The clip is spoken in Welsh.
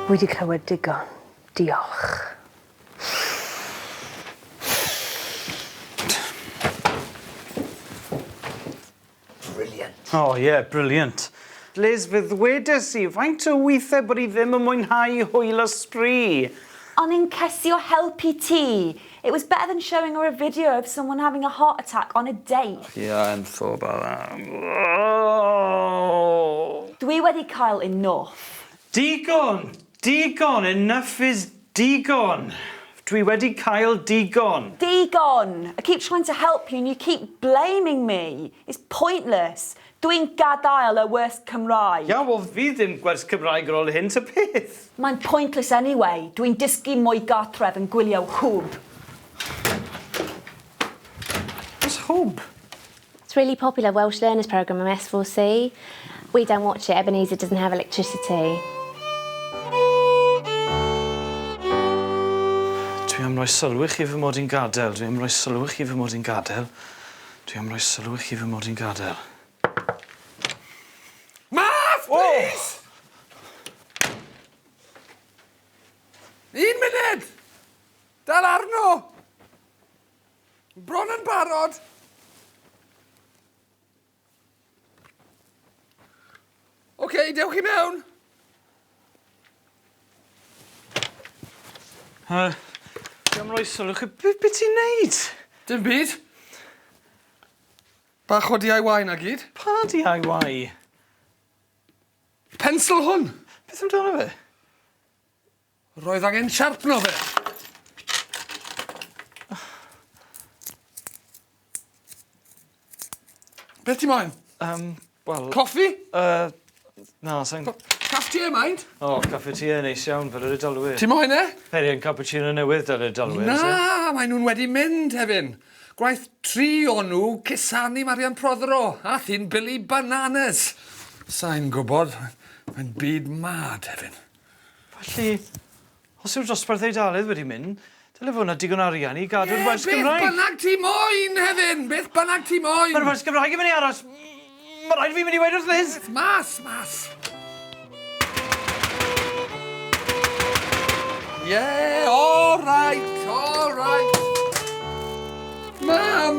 Wi 'di clywed digon. Diolch. Brilliant. O ie, brilliant. Liz, fe ddwedes i faint o withe bod i ddim yn mwynhau hwyl a sbri. O'n i'n cesio helpu ti. It was better than showing her a video of someone having a heart attack on a date. Yeah, I hadn't thought about that. Dwi wedi cael enough. Digon! Digon! Enough is digon! Dwi wedi cael digon. Digon! I keep trying to help you and you keep blaming me. It's pointless. Dwi'n gadael y wers Cymraeg. Ia, wel fydd ddim gwers Cymraeg ar ôl hyn ta beth. Mae'n pointless anyway. Dwi'n dysgu mwy gartref yn gwylio Hwb. What's Hwb? It's really popular Welsh Learners Programme on S4C. We don't watch it, Ebenezer doesn't have electricity. Dwi am roi sylw i chi fy mod i'n gadael. Dwi am roi sylw i chi fy mod i'n gadael. Dwi am roi sylw i chi fy mod i'n gadael. Mas, please! Un munud! Dal arno! Bron yn barod! Oce, dewch i mewn! Dwi am roi sylw chi. Be, be ti'n neud? Dim byd. Bach o DIY na gyd. Pa DIY? Pensel hwn! Beth amdano fe? Roedd angen siarpno fe. Beth ti moyn? Wel... Coffi? Na, sai'n... Cafetiere mind? O, cafetiere neis iawn, fel yr Eidalwyr. Ti moyn e? Peri yn cappuccino newydd 'da'r Eidalwyr. Na, mae nhw'n wedi mynd, Hefin. Gwaith tri o'n nhw, cusanu Marian Prothero, a thyn Billy Bananas. Sai'n gwybod, mae'n byd mad, Hefin. Felly, os yw'r dosbarth Eidalydd wedi mynd, dyle fod 'na digon o arian i gadw'r Ie, wers Gymraeg. Beth bynnag ti moyn, Hefin! Beth bynnag ti moyn! Mae'r wers Gymraeg yn mynd i aros! Mae rhaid i fi mynd i weud wrth Liz! Mas, mas! Yeah, all right, all right. Mam!